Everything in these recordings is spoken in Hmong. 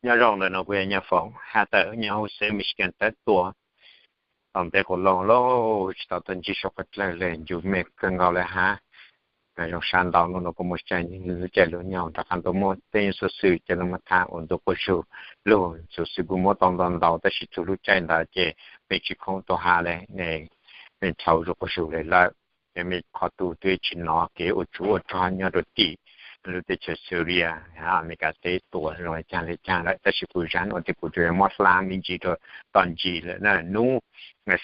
Nyob zoo, ntawm no kuv yog Nyiaj Foom, hais tawm nyob hauv xeev Michigan tawm tuaj tom ntej qub loo lauj, tsis tau tuaj ntsib saum qab dlawg li, ncu me kawg nkaus li hab. Zoo sab ntau, hnub no kuv muaj caij lub caij lub nyoog rov qab tuaj muab tej xov xwm coj los tham ua ntu quas zug. Lug xov xwm kuj muab tau ntau ntau, tab sis txug lub caij ntawd ces peb tsis khoom tuaj hais li, thaum zoo quas zug li lawm. Ces mej qhov twg twb tsis hnov kev ua tsov ua rog nyob rau tim lub teb chaws Syria, Amelikas teb tua zoo li caag li caag lawm, tab sis kuv zag nuav ces kuv tsuas yog muab hla me ntsis rau toj ntsis lawm na. Hnub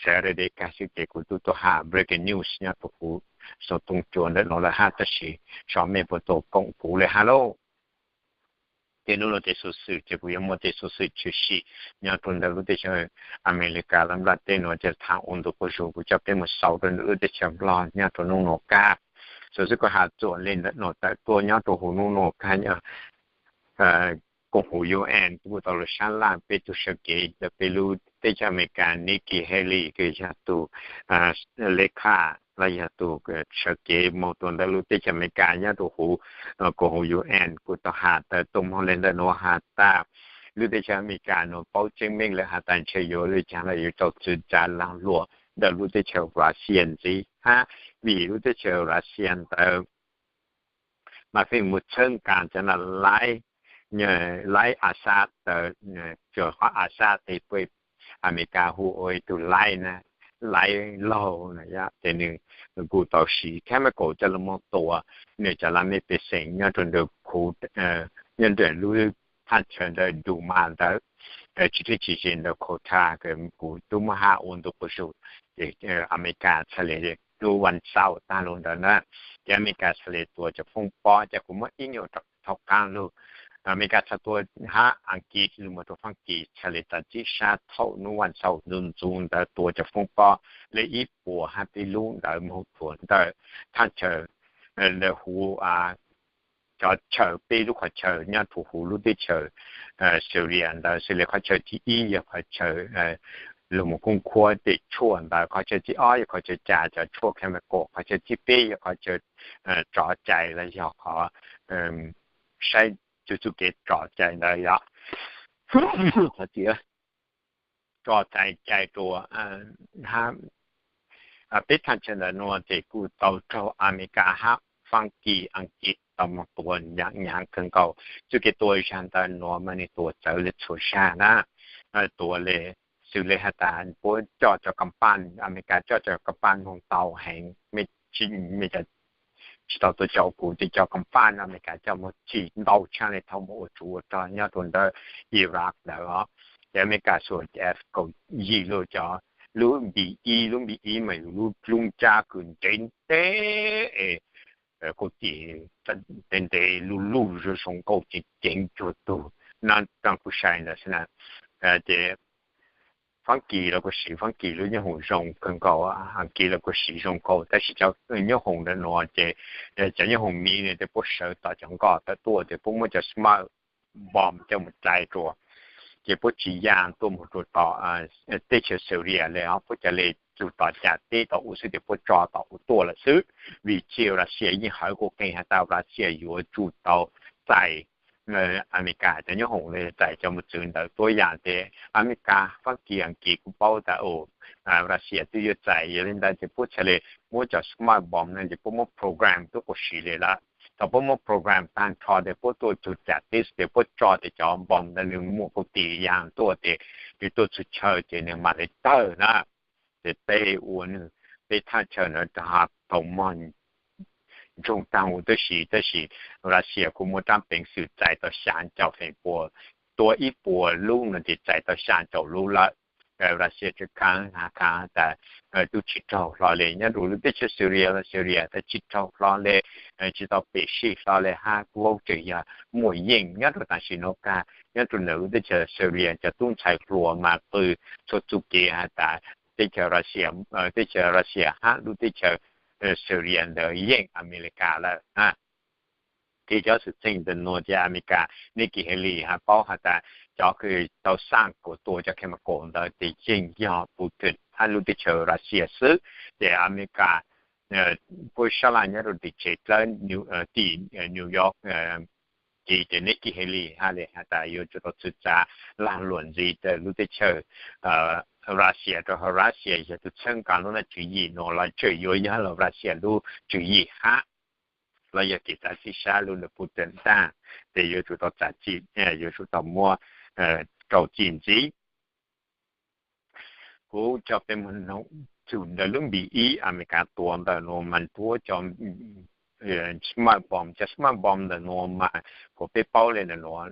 Saturday kag xwb ces kuv tub tuaj hais breaking news nyob rau huv Xoo Tooj Cua ntawm no lawm hab, tab sis xyov mej puas tau koom kuv li hab lauj. Ces hnub no tej xov xwm ces kuv yuav muaj tej xov xwm tshwm sim nyob rau ntawm lub teb chaws Amelikas lub nplaj teb no ces tham ua ntu quas zug, kuv coj peb mus xauv rau ntawm lub teb chaws Nplog nyob rau hnub no kag. Xov xwm kuv has txuas li ntawm no tawm tuaj nyob rau huv hnub no kag, koom huv U N kuj tau los sab laj peb tug sawv kev ntawm peb lub teb chaws Amelikas, Nikki Haley kws yog tug le kham los yog tug sawv kev moog rau ntawm lub teb chaws Amelikas nyob rau huv koom huv U N kuj tau has tawm tuaj moog le ntawm nuav has tas lub teb chaws Amelikas nuav paub tseeb meej lawm has tas ntshe yuav le caag los yuav tau txwv tsav laag luam ntawm lub teb chaws Russia ntxiv hab, vim lub teb chaws Russia ntawd mas feem mus txhawb nqaa cov na laib, laib Assad ntawd, tsuas qhov Assad tes puj Amelikas hu ua ib tug laib na, laib laug na, ces nwg kuj tau siv chemical coj los moog tua nwg cov laj mej pej xeem nyob rau ntawm khuv, nyob ntawm lub thaj chaw ntawm Duma ntawd, tsis dleb tsis ze ntawm Qatar, kuv tub muab has ua ntu quas zug. Ces Amelikas txhad le lub vas xaum taag lug ntawd na, ces Amelikas txhad le tua cov foob pob, ces kuv muab ib nyuag rau thaum qaab lug. Amelikas txhad tua hab Askiv lug moog rau Faab Kis txhad le tas txib sab thaum nub vas xaum ntxuv ntxuv ntawd tua cov foob pob le ib puas hab peb lub ntawd moog tuag ntawm thaj chaw ntawm huv cov chaw, peb lub qhov chaw nyob rau huv lub teb chaws Syria ntawd, xws le qhov chaw thib ib yog qhov chaw lug moog koob khuab tej tshuaj ntawd, qhov chaw thib ob yog qhov chaw ca cov tshuaj chemical, qhov chaw thib peb yog qhov chaw tso cai los yog qhov saib txuj txuj kev tso cai ntawd yog qhov tso cai cai rua. Peb thaj chaw ntawm nuav ces kuj tau raug Amelikas hab Faab Kis, Askiv tau moog tua nyav nyav kawg nkaus. Txuj kev tua zag ntawm nuav mas nwg tua txawv le txhua zag na. Tua le, xws le has tas puab coj cov kaaj paaj, Amelikas coj cov kaaj paaj moog ntau heev, mej tsis tau tuaj coj kuv, ces cov kaaj paaj Amelikas coj moog txhim ntau tshaj le thaum moog ua tsov ua rog nyob rau ntawm Iraq ntawd os. Ces Amelikas xuas F kaum yim lug cov lub B ib, lub B ib mas yog lub dlub ntsab kws ntev ntev es kuj tim ntev ntev luj luj zoo zoo nkauj ceev ceev cuag tug nab raj kuj sai ntawd xwb na. Ces Faab Kis los kuj siv Faab Kis lub nyooj hoom zoo kawg nkaus, Askiv los kuj siv zoo nkaus, tab sis cov nyooj hoom ntawm nuav ces cov nyooj hoom Miv no ces puab sawv tom cov nkoj tawm tuaj ces puab muab cov smoke bomb coj mus dai rua, ces puab tsis ya tuaj moog rua tom teb chaws Syria le os, puab ca le txug tom cas teb tom ub xwb ces puab tso tom ub tuaj lawm xwb. Vim txij Russia yeej hawv kuv qee has tas Russia yuav tsum tau txais Amelikas cov nyooj hoom le txais cov mos txwv ntawd tuab yaam tes Amelikas, Faab Kis, Askiv kuj paub tas Russia twb yuav txais, yog le ntawd ces puab txhad le muab cov smoke bomb no ces puab muab program tuab quas siv le lawm. Thaum puab muab program taag nrho tes puab tuaj txug cas teb tes puab tso tes cov bomb ntawd nwg muaj kuv tim yaam tuaj tes, nwg tuaj txug chaw ces nwg mam le tawg na. Ces tej ua nwg, peb thaj chaw ntawd rov tau moog ntsoog taag huv tib si, tab sis Russia kuj muaj rab peev xwm txais tau xyaa caum feem pua, tua ib puas lub no ces txais tau xyaa caum lub lawm. Russia tsi khav khav tas tub tsi raug hlo le nyob rau lub teb chaws Syria los Syria tas tsi raug hlo le, tsi tau pem sij hlo le hab kuv tseg yog muaj yeej nyob rau tam sim nuav kag nyob rau ntawm lub teb chaws Syria cov tub ntxhais hluas mas qw txhua txuj kev has tas teb chaws Russia, teb chaws Russia hab lub teb chaws Syria ntawd yeej Amelikas lawm. Ces cov xwm txheej ntawm nuav ces Amelikas, Nikki Haley has paub has tas cov kws tau xaj kuas tua cov chemical ntawd ces yeej yog Putin hab lub teb chaws Russia xwb. Ces Amelikas puab sab laj nyob rau tim tsev dlawb tim New York, ci ces Nikki Haley hais li has tas yuav tsum tau txhwv txav lag luam ntxiv rau lub teb chaws Russia, rau hauv Russia yog tus txhawb nqa lub neej tswv yim no los tseem yuav yog los Russia lub tswv yim hab, los yog kev txav txim sab lub ntawm Putin ntag, ces yuav tsum tau txav txim, yuav tsum tau muab rau txim ntxiv. Kuv coj peb mus noog txug ntawm lub npis ib Amelikas tua ntawm nuav mas tua cov smoke bomb, cov smoke bomb ntawm nuav mas kuas peb paub le ntawm nuav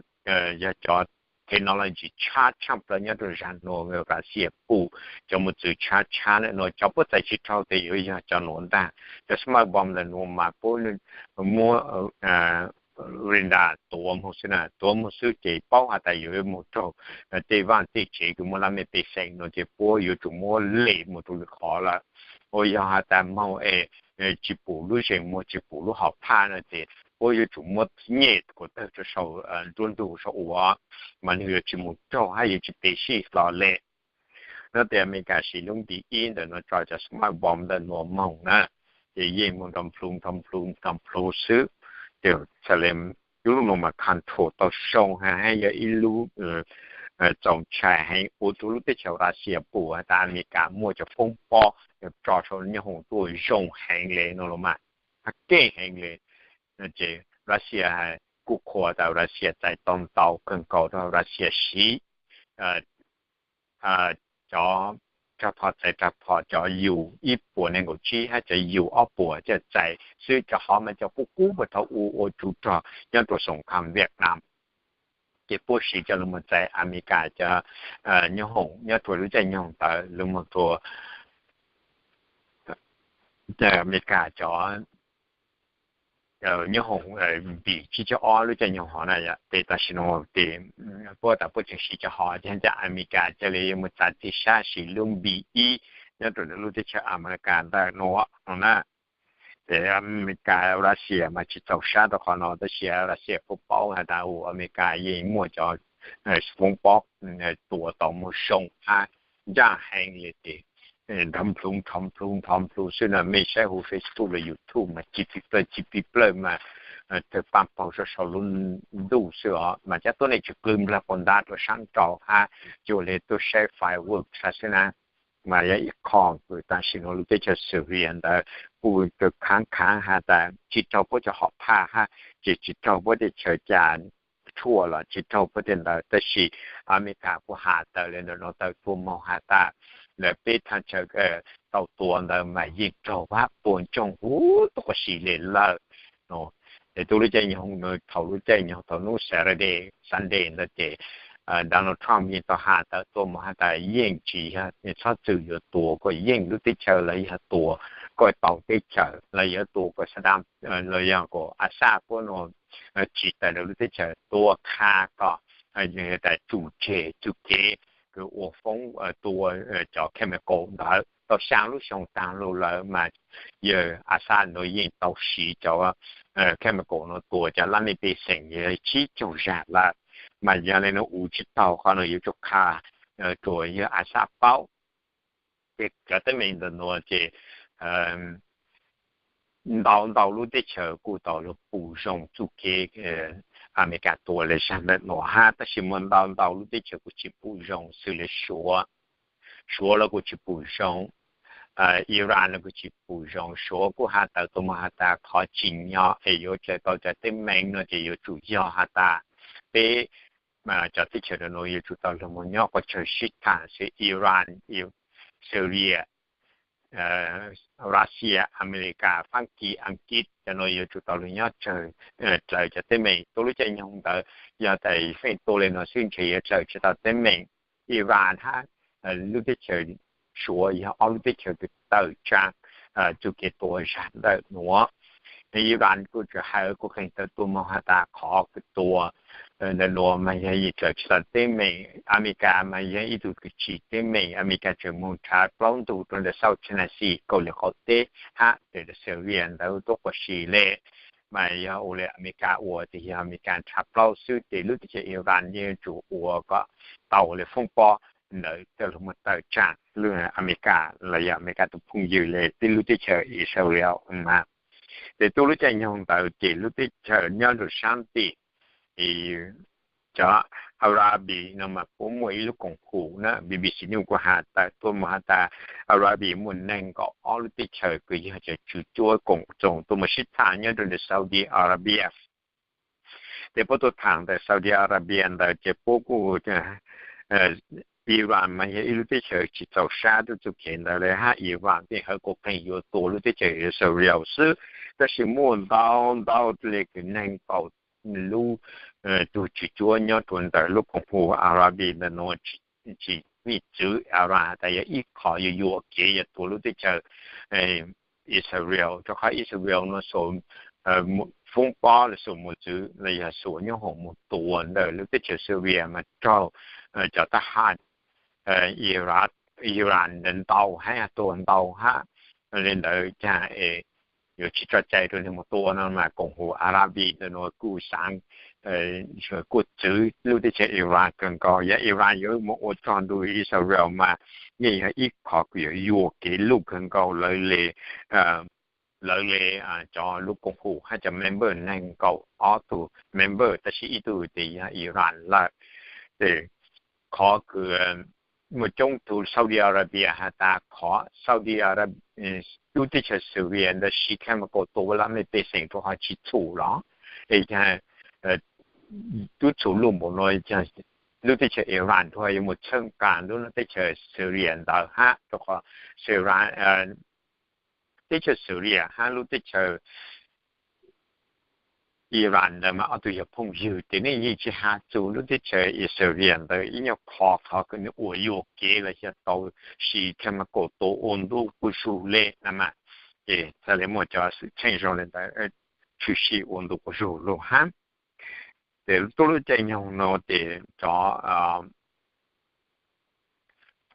yog cov technology tshab tshaj plaws nyob rau zag nuav, Russia pum cov mus txwv tshab tshab le nuav, cov puab txais tsis raug tes yuav yog cov nuav ntag. Cov smoke bomb ntawm nuav mas puab muab radar tuav moog xwb na, tuav moog xwb ces paub has tas yuav moog raug tej vaaj tej tsev kws muaj laj mej pej xeem no ces puab yuav tsum muab lem moog rau lwm qhov lawm. Ua yog has tas moog es tsis pum lub zeem muag tsis pum lub hom phaj no ces puab yuav tsum muab nyem kuas tawg rau saum nruab ntug saum uas mas nwg yuav tsis moog raug hab yuav tsis pe sij hlo le. No tes Amelikas siv lub npis ib ntawm nuav tso cov smoke bomb ntawm nuav moog na, ces yeej moog nrov nplhu nrov nplhu nrov nplhu xwb. Ces txhad le lub nuav mas control tau zoo heev, yog ib lub txaus ntshai heev ua rua lub teb chaws Russia pum has tas Amelikas muaj cov foob pob tso sau nyob hoom tuaj zoo heev le no los mas, hab keej heev le. Ces Russia kuj qhuas tas Russia txais tau ntau kawg nkaus rau Russia siv cov rag phom txais rag phom cov U ib puas nees nkaum tsib hab cov U ob puas coj txais xwb, cov hov mas cov kub kub puag thaum ub ua tsov rog nyob rua xoom kham Vietnam. Ces puab siv coj lug moog txais Amelikas cov nyooj hoom, nyob rua lub caij nyoog ntawd lug moog rua Amelikas cov nyooj hoom npis tsib caug ob lub caij nyoog hov na. Tes tam sim no tes puab tas puab tseem siv cov hov, ces Amelikas ca le yuav moog txav txim sab siv lub npis ib nyob rua lub teb chaws Amelikas ntawm nuav no na. Ces Amelikas Russia mas tsis txaus sab rua qhov no, tab sis Russia puab paub has tas u Amelikas yeej muaj cov foob pob tua tau moog zoo hab ncaaj heev le tes nrov nplhu nrov nplhu nrov nplhu xwb na. Mej saib huv Facebook los YouTube mas ci plig plawg ci plig plawg mas tawg paaj paug sau sau lub ntuj xwb os, mas cov tuab neeg tsis plwg nplag puas ntab rua sab nraud hab cuag le tuaj saib fireworks xwb na. Mas yog ib qho kws tam sim no lub teb chaws Syria ntawd kuj khav khav has tas tsis raug puab cov hom phaj hab ces tsis raug puab tej chaw ca tshuaj los tsis raug puab tej ntawd, tab sis Amelikas kuj has tawm le ntawm nuav tawm tuaj moog has tas lawv peb thaaj chaw tau tua ntawd mas yeej raug vab puas ntsoog huv tuab quas si le lawm. Es tub lub caij nyoog, thaum lub caij nyoog thaum nub Saturday, Sunday ntawd ces Donald Trump yeej tau has tawm tuaj moog has tas yeej tsis yog txhob txwm yuav tua kuas yeej lub teb chaws los yog tua kuas tau teb chaws los yog tua kuas Saddam los yog kuas Assad puab nuav tsis tawm lawv lub teb chaws, tua kha kom tas tsum tseg txuj kev kws ua foob tua cov chemical ntawd. Tau xyaa lub xyoo taag lug lawm mas yawg Assad nuav yeej tau siv cov chemical nuav tua cov laj mej pej xeem yog tsib caug zag lawm. Mas yog le nuav ua tsis taug qhov nuav yuav tsum kha rua yawg Assad paub. Ces cov teeb meem ntawm nuav ces ntau ntau lub teb chaws kuj tau lug pum zoo txuj kev Amelikas tua le zag ntawm nuav hab, tab sis muaj ntau ntau lub teb chaws kuj tsis pum zoo xws le Suav. Suav los kuj tsis pum zoo, Iran los kuj tsis pum zoo. Suav kuj has tawm tuaj moog has tas qhov tsim nyog es yuav txais tau cov teeb meem no ces yuav tsum yog has tas peb cov teb chaws nuav yuav tsum tau lug moog nyob quas tsawg sib thaam xws Iran, Syria, Russia, Amelikas, Faab Kis, Ankit cov nuav yuav tsum tau lug nyob tsawg dlaws cov teeb meem. Tub lub caij nyoog ntawd yog tas feem tua le nuav xwb ntshe yuav dlaws tsis tau teeb meem. Iran hab lub teb chaws Suav yog ob lub teb chaws kws tawm tsaam txuj kev tua zag ntawm nuav. Iran kuj tseem has kuj qee tawm tuaj moog has tas qhov kws tua ntawm nuav mas yog yeej dlaws tsis tau teeb meem. Amelikas mas yog ib tug kws tsim teeb meem, Amelikas tseem moog nrhav plaub ntug rua ntawm South China Sea, Kaus Lim qaum teb hab tes Syria ntawd tuab quas si le. Mas yog ua le Amelikas ua tes yog Amelikas nrhav plaub xwb tes lub teb chaws Iran yeej yuav tsum ua kom tau le foob pob ntawd coj lug moog tawm tsaam lub Amelikas los yog Amelikas tus phooj ywg le tib lub teb chaws Israel mas. Tes tub lub caij nyoog ntawd ces lub teb chaws nyob rua saab tim cov Arabi no mas puab muaj ib lub koom haum na, B B C News kuj has tawm tuaj mus has tas Arabi muaj neeg nkaum ob lub teb chaws kws yog cov tswv cuab koom txoos tuaj mus sib tham nyob rau ntawm Saudi Arabia. Ces puab tuaj tham ntawm Saudi Arabia ntawd ces puab kuj, Iran mas yog ib lub teb chaws tsis txaus sab rau txuj kev ntawd le hab, Iran tej hawv kuj qeeg yuav tua lub teb chaws Israel xwb, tab sis muaj ntau ntau le kws neeg nkaum lub tug tswv cuab nyob rau ntawm lub koom haum Arabi ntawm nuav tsis, tsis txwv Iran tas yog ib qho yuav yuam kev yuav tua lub teb chaws Israel, rau qhov Israel nuav xuas foob pob los xuas mos txwv los yog xuas nyoob hoom mus tua ntawm lub teb chaws Syria mas raug cov tab haj Iran ntawd ntau hab, tuag ntau hab. Le ntawd caag es yuav tsis tso cai rau neeg mus tua no mas koom haum Arabi ntawm nuav kuj xaav kuj txwv lub teb chaws Iran kawg nkaus. Yog Iran yuav mus ua rog nrug Israel mas yeej yog ib qho kws yuav yuam kev luj kawg nkaus lawv le, lawv le cov lub koom haum hab cov member neeg nkaum ob tug member, tab sis ib tug ces yog Iran lawm. Ces qhov kws muaj coob tug Saudi Arabia has tas qhov Saudi Arabia, lub teb chaws Syria ntawd siv chemical tua lab mej pej xeem rau qhov tsis txhum los, es tub txhum luj npaum no, lub teb chaws Iran rau qhov yuav mus txheeb qas lub teb chaws Syria ntawd hab, rau qhov Syria, teb chaws Syria hab lub teb chaws Iran ntawd mas ob tug yog phooj ywg, ces nej yeej tsis has txug lub teb chaws Israel ntawd ib nyuag qho, qhov kws nws ua yuam kev los yog tau siv chemical tua ua ntu quas zug le na mas. Ces txhaj le muaj cov xwm txheej zoo le ntawd, tshwm sim ua ntu quas zug lug hab. Ces tuab lub caij nyoog nuav ces cov,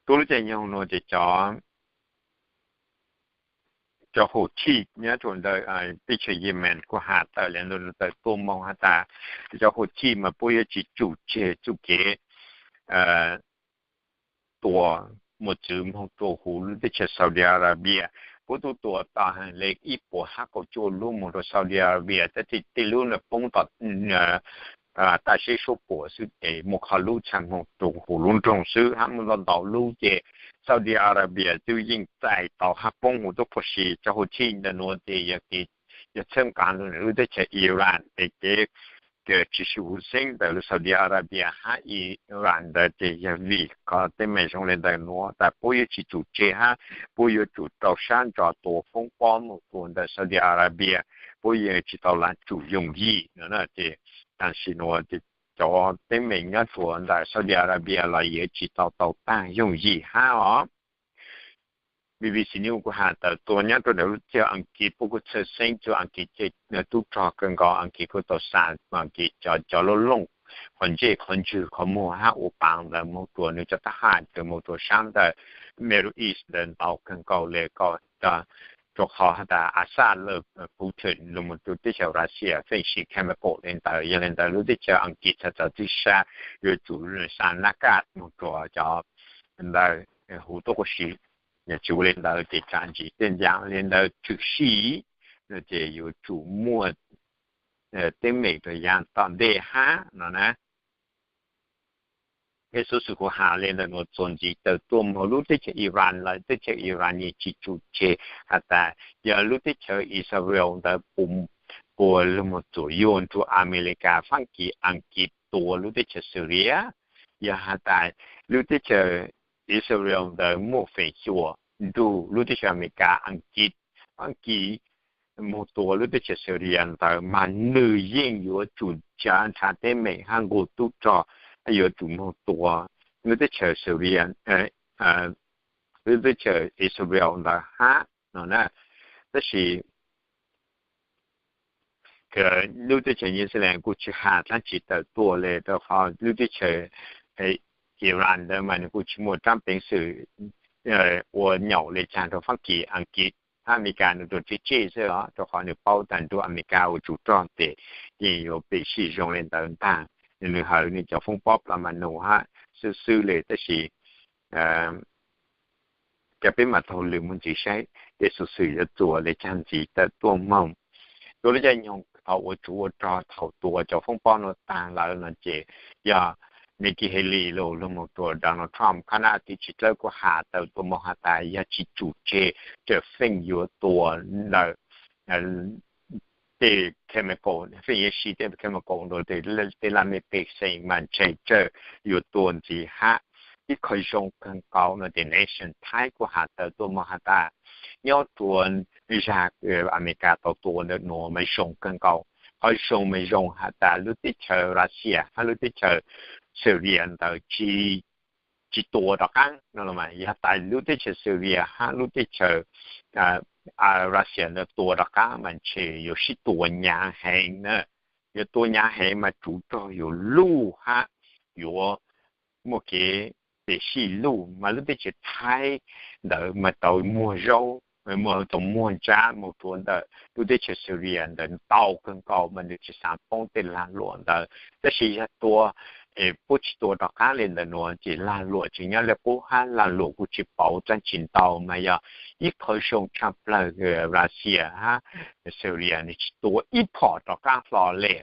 tuab lub caij nyoog nuav ces cov, cov Houthi nyob rau ntawm teb chaws Yemen kuj has tawm le ntawd tuaj moog has tas cov Houthi mas puab yuav tsis tsum tseg txuj kev tua mos txwv moog rua huv lub teb chaws Saudi Arabia. Puab tub tua tau le ib puas hab kaum cuaj lub moog rua Saudi Arabia, tab sis tej lub no poob tom taj seb suab puam xwb, ces muaj qhov lub txhaj moog rua huv lub nroog xwb, hab muaj ntau ntau lub ces Saudi Arabia twb yeej txais tau hab poob huv tuab quas si. Cov Houthi ntawm nuav ces yog txheeb qas lub teb chaws Iran, ces kev tsis sib huv xeeb ntawm lub Saudi Arabia hab Iran ntawd ces yog vim qhov teeb meem zoo le ntawd nuav tas puab yuav tsis tsum tseg hab puab yuav tsum rau sab ntso tua foob pob moog tua ntawm Saudi Arabia, puab yeej tsis tau lam tsum yooj yim no ces tam sim nuav cov teeb meem nyob rua ntawm Saudi Arabia los yuav tsis tau tau taag yooj yim hab os. B B C News kuj has tawm tuaj nyob rua ntawm lub teb chaws Askiv puab kuj txhawj xeeb txug Askiv tub rog kawg nkaus, Askiv kuj tau xa Askiv cov, cov lub looj qhov ntsej qhov ntswg qhov muag hab ua paas ntawd moog rua nwg cov tab haj kws moog rua sab ntawm Middle East ntawd ntau kawg nkaus le ko, rua qhov has tas Assad lawm Putin lug moog rua teb chaws Russia feej siv chemical le ntawd, yog le ntawd lub teb chaws Askiv txhaj txawv tib sab yuav tsum xa nab kaj moog rua cov ntawd huv tuab quas si. Yog tsis ua le ntawd ces tsam ntsis tej ntawd le ntawd tshwm sim no ces yuav tsum muaj teeb meem rua yav tom ntej hab no na. Peb xuv xwm kuv has le ntawm nuav txuas ntxiv tawm tuaj moog lub teb chaws Iran lawm, teb chaws Iran yeej tsis tsum tseg has tas yog lub teb chaws Israel ntawd puas lug moog txuam yuav nrug Amelikas, Faab Kis, Askiv tua lub teb chaws Syria, yog has tas lub teb chaws Israel ntawd muaj feem xyuam nrug lub teb chaws Amelikas, Askiv, Faab Kis moog tua lub teb chaws Syria ntawd mas nwg yeej yuav tsum nrhav teeb meem hab nqug tub rog, yuav tsum moog tua lub teb chaws Syria, lub teb chaws Israel ntawd hab no na. Tab sis lub teb chaws New Zealand kuj tsis has dlaab tsi tawm tuaj le rua qhov lub teb chaws Iran ntawd mas nwg kuj tsis muaj raab peev xwm ua nyaum le caag rua Faab Kis, Askiv hab Amelikas nwg rua tseg tseg xwb os, rua qhov nwg paub tas nrug Amelikas ua tsum rog tes yeej yuav pum sij zoo le ntawd ntaag, nwg hawv nwg cov foob pob plas ma nus hab xwb xwb le. Tab sis ca peb maam taug lw moog ntxiv saib tej xuv xwm yuav txuas le caag ntxiv tawm tuaj moog. Tuab lub caij nyoog thaum ua tsov ua rog thaum tua cov foob pob no tag lawm no ces yog Nikki Haley los mus rau Donald Trump, qhov no tib tsis dlawb kuj has tawm tuaj mus has tas yog tsis tsum tseg, tseem feem yuav tua ntawm tej chemical, feem yuav siv tej chemical rau tej laj mej pej xeem mas ntshe tseem yuav tua ntxiv hab. Ib qho zoo kawg nkaus no ces nation Thaib kuj has tawm tuaj mus has tas nyob rua zag Amelikas tau tua ntawm nuav mas zoo kawg nkaus. Qhov zoo mas zoo has tas lub teb chaws Russia hab lub teb chaws Syria ntawd tsis tua rov qaab no los mas yog tas lub teb chaws Syria hab lub teb chaws Russia ntawd tua rov qaab mas ntshe yuav sib tua nyaav heev na. Yuav tua nyaav heev mas tsov rog yuav luj hab yuav muaj kev pem sij luj mas lub teb chaws Thaib ntawd mas tau muag zaub, tau muag ntsab mus rua ntawm lub teb chaws Syria ntawd ntau kawg nkaus mas nws tsis xaav poob tej lag luam ntawd. Tab sis yog tua, puab tsis tua rov qaab li ntawd nuav ces lag luam tseem nyob le qub hab lag luam kuj tsis pauv dlaab tsi ntau mas yog ib qho zoo tshaj plawg Russia hab Syria nws tsis tua ib phom rov qaab hlo le.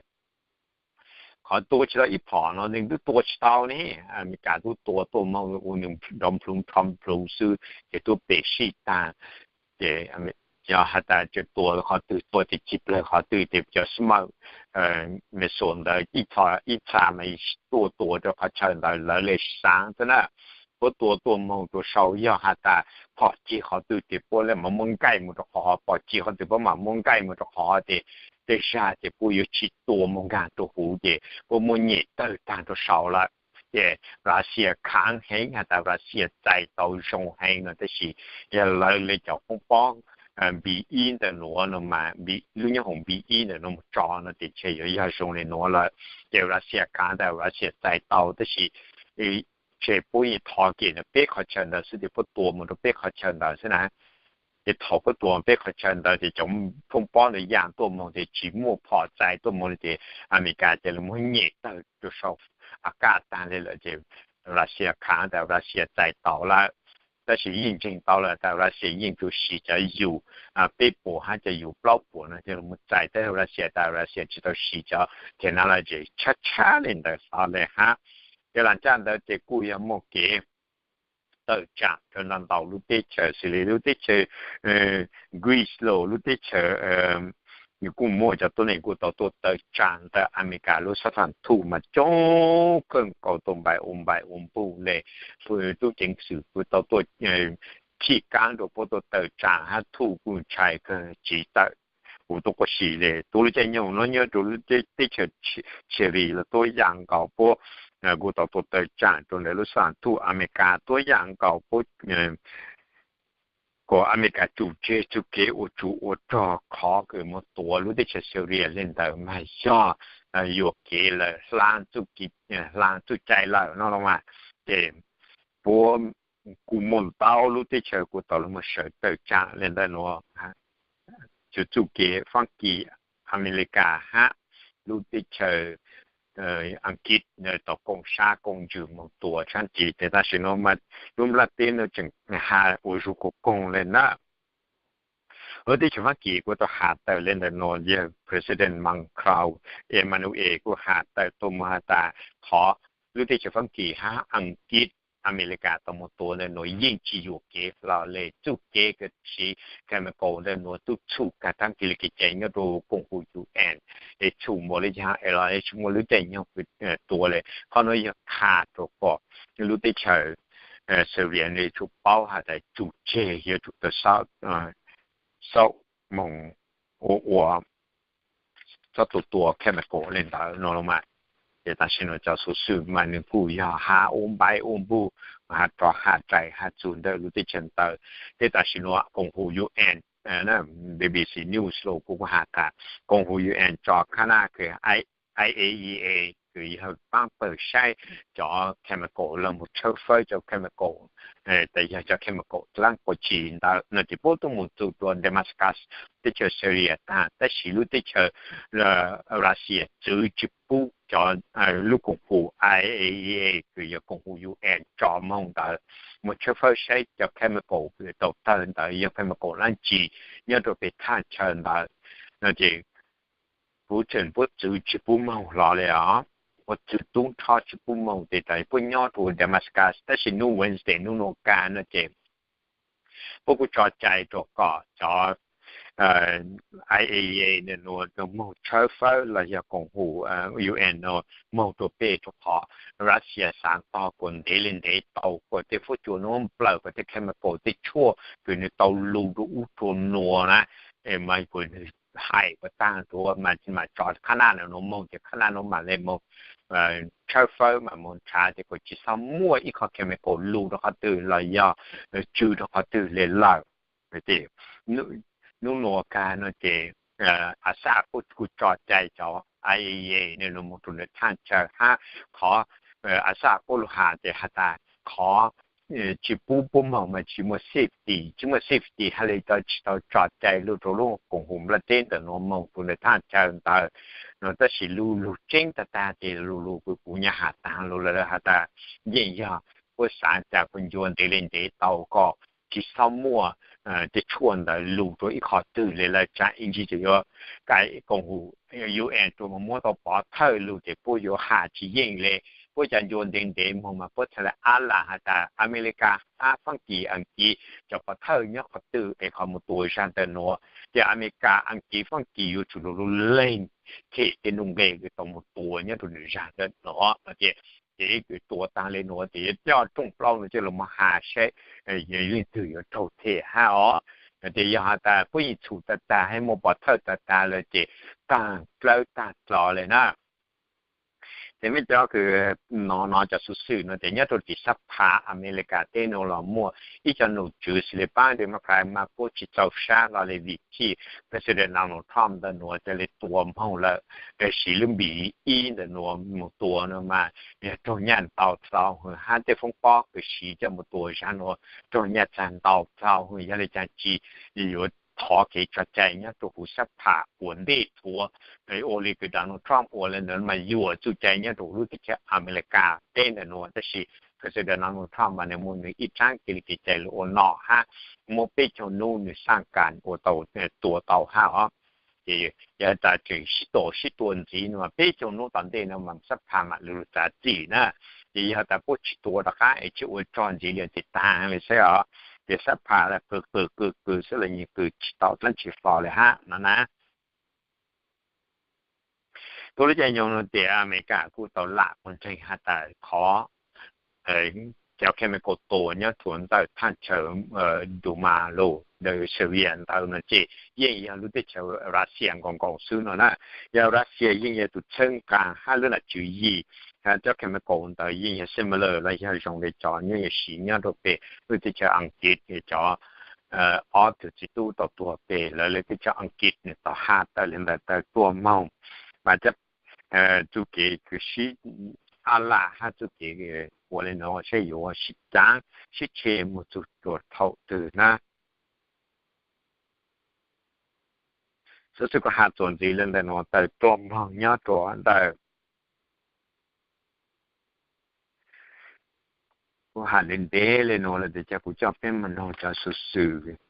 Qhov tua tsis tau ib phom no nws twb tua tsis tau ne. Amelikas tub tua tuaj moog ua nws nrov nplhuv nrov nplhuv xwb ces tub pem sij taag. Ces yog has tas tseem tua qhov twg, tua tib cig plawg qhov twg ces cov smoke missile ntawd ib txha mas tuaj tua rau qhov chaw ntawd lawv le xaav xwb na. Puab tua tuaj moog rua sau yog has tas pom cig qhov twg ces puab le mam muab nkaij mus rau qhov, pom cig qhov twg puab mam muab nkaij mus rau qhov ces tej zag ces puab yuav tsis tua moog nkaag rua huv ces puab muab nyem tawg taag rua sau lawm. Ces Russia khaav heev has tas Russia txais tau zoo heev no tab sis yog lawv le cov foob pob npis ib ntawm nuav no mas lub nyoob hoom npis ib ntawm nuav mus tso no ces ntshe yuav yog zoo le nuav lawm. Ces Russia khaav tas Russia txais tau tab sis ntshe puab yeej thov kev ntawm peb qhov chaw ntawd xwb ces puab tua mus rau peb qhov chaw ntawd xwb na. Ces thaum puab tua peb qhov chaw ntawd ces cov foob pob ntawd yaam tuaj moog ces tsis muaj phom txais tuaj moog li ces Amelikas ces lawv muab nyem tawg rua sau a kaj taag le lawm ces Russia khaav tas Russia txais tau lawm. Tab sis yeej ntseeg tau lawm tas Russia yeej tsuas siv cov yus peb puas hab cov yus plaub puas no ces lawv muab txais teb Russia tas Russia tsis tau siv cov technology tshab tshab li ntawd hlo le hab. Ces laag caj ntawd ces kuj yog muaj kev tawm tsaam rua ntau ntau lub teb chaws xws li lub teb chaws Greece los lub teb chaws nws kuj muaj cov tuab neeg kuj tau tuaj tawm tsaam ntawm Amelikas lub xab thas thuj mas coob kawg nkaus tuaj npaim ua npaim ua npuj le. Tub ceev xwm kuj tau tuaj chij kaab rua puab tuaj tawm tsaam hab thuj kuj ntshai kawg tsis tawm kuv tuaj quaj si le. Tuav lub caij nyoog no nyob rua lub teb chaws Chile los tuab yaam nkaus puab kuj tau tuaj tawm tsaam rua ntawm lub xab thas thuj Amelikas tuab yaam nkaus puab kom Amelikas tsum tseg txuj kev ua tsov ua rog qhov kws moog tuav lub teb chaws Syria le ntawd mas yog yuam kev lawm, hlaa txuj cai lawm no los mas. Ces puab kuj muaj ntau lub teb chaws kuj tau lug moog sawv tawm tsaam le ntawm nuav. Txuj kev Faab Kis, Amelikas hab lub teb chaws Ankit tau koom sab koom ntsws moog tua tshab ntsis. Ces tam sim nuav mas lub nplaj teb nuav tseem has ua zug koog koog le na. Lub teb chaws Faab Kis kuj tau has tawm le ntawm nuav, yog President Macron, Emmanuel kuj has tawm tuaj moog has tas qhov lub teb chaws Faab Kis hab Ankit, Amelikas tau moog tua ntawm nuav yeej tsis yuam kev hlo le. Txuj kev kws siv chemical ntawm nuav tub txhum kag taab kis le kev cai nyob rua koom huv UN es txhum npaum le caag es los tsis muaj lub caij nyoog kws tua le. Qhov nuav yog tham rua kom lub teb chaws Syria nws tsum paub has tas tsum tseg, yuav tsum tau xaub moog ua ua txhob tua tua chemical le ntawd no los mas. Ces tam sim nuav cov xuv xwm mas nws kuj yog has ua npaim ua npuj, has rov has rais has txug ntawm lub teb chaws ntawd. Tej tam sim nuav koom huv UN, B B C News los kuj has tas koom huv UN tso khab naj kws I A E A kws yog paab pawg saib cov chemical, lug moog tshawb fawb cov chemical, tas yog cov chemical dlaab quas tsi ntawd no ces puab tuaj moog txug rua Damascus, teb chaws Syria taag, tab sis lub teb chaws Russia txwv tsis pub cov lub koom huv I A E A kws yog koom huv UN tso moog ntawd moog tshawb fawb saib cov chemical kws tau tawg ntawd yog chemical dlaab tsi nyob rua peg thaj chaw ntawd no ces Putin puab txwv tsis pub moog hlo le os, puab txwv tub nrho tsis pub moog tes tas puab nyob rua Damascus, tab sis nub Wednesday nub nua kag no ces puab kuj tso cai rua kom cov I A E A nua moog tshawb fawb los yog koom hum U N no moog rua peg rua qhov Russia xaav tog kuas ntev le ntev tau kuas tej fuab cua nuav nplawm kuas tej chemical tej tshuaj kws nwg tau lug rua ub rua nua na, mas kuas nwg hais kuas taag rua mas tso qhab naj nuav moog ces qhab naj nuav mam le moog tshawb fawb mas moog nrhav ces kuas tsis txhob muaj ib qho chemical lug rua qhov twg los yog tsw rua qhov twg le lawm. Nub nua kag no ces Assad puab kuj tso cai cov I A E A nua moog rua nwg thaaj chaw hab qhov Assad puab lug has ces has tas qhov tsis pub puab moog mas tsis muaj safety, tsis muaj safety hab le cov tsis tau tso cai lug rua lub koom hum nplaj teb ntawm nuav moog rua nwg thaaj chaw ntawd no. Tab sis lub lug tseeb tag tag ces lub lug kuv nyaj has taag lug lawm has tas yeej yog puab xaav tas kuas ncua ntev le ntev tau kom tsis txhob muaj tej tshuaj ntawd lug rua ib qho twg le lawm, tsam ib ntsis ces yuav ka koom hum U N rua mas muab tau pov thawj lug ces puab yuav has tsis yeej le. Puab cov ncua ntev ntev moog mas puab txhaj le ab lam has tas Amelikas hab Faab Kis, Aas Kiv cov pov thawj nyob qhov twg es qhov mus tua zag ntawm nuav. Ces Amelikas, Aas Kiv, Faab Kis yuav tsum lug lug leeg them tej nuj nqes kws tau mus tua nyob rua nwg zag ntawm nuav no ces, ces kws tua taag le nuav ces yuav coj rooj plaub nuav coj lug moog has saib leej twg yuav raug them hab os. Ces yog has tas puab yeej txhum tag tag hab muaj pov thawj tag tag lawm ces taag dlawb taag dlov le na. Ces mej cov kws nov nov cov xuv xwm no ces nyob rua tim xab phas Amelikas teb nuav los muaj ib co nom tswv xws le paab Democrat mas puab tsis txaus sab hlo le vim txij President Donald Trump ntawm nuav ca le tua moog lawm, siv lub npis ib ntawm nuav mus tua no mas yog raug nyaj ntau dlhau hwv hab tej foob pob kws siv coj mus tua zag nuav raug nyaj txag ntau dlhau hwv. Yog le caag tsi yuav thov kev tso cai nyob rua huv xab phas ua ntej thuav, ua le kws Donald Trump ua le ntawd mas yuam txuj cai nyob rua lub teb chaws Amelikas teb ntawm nuav, tab sis President Donald Trump mas nwg muaj nwg ib tsab kev li kev cai lug ua nom hab muab peb caug nub nwg xaj kas ua tau, tua tau hab os. Ces yog tas tseem sib tua sib tua ntxiv no mas peb caug nub tom ntej no mas xab phas mam lug lug txav txim na. Ces yog tas puab tsis tua rov qab es tsis ua tsaug ntxiv li ces taag le xwb os. Ces xab phas qw qw qw qw xwb los yeej qw tsis tau dlaab tsi hlo le hab no na. Tuab lub caij nyoog no ces Amelikas kuj tau lam muag ntseeg has tas qhov cov chemical tua nyob rua ntawm thaaj chaw Duma lug daws Syria ntawd no ces yeej yog lub teb chaws Russia nkaus nkaus xwb no na. Yog Russia yeej yog tug txhawb nqaa hab lub nam tswv yim, cov chemical ntawd yeej yog similar los yog zoo le cov nyob yog siv nyob rua peg lub teb chaws Aas Kiv, cov ob tug txiv tub tau tuag peg lawv le teb chaws Aas Kiv nwg tau has tawm le ntawd tawm tuaj moog. Mas txuj kev kws sib ab lam hab txuj kev ua le nuav saib yuav sib caav sib tshe moog txug rua thaum twg na. Xov xwm kuv has txuas ntxiv le ntawm nuav tawm tuaj moog nyob rua ntawm kuv has ntev ntev le nuav lawm tes ca kuv coj peb moog noog cov xuv xwm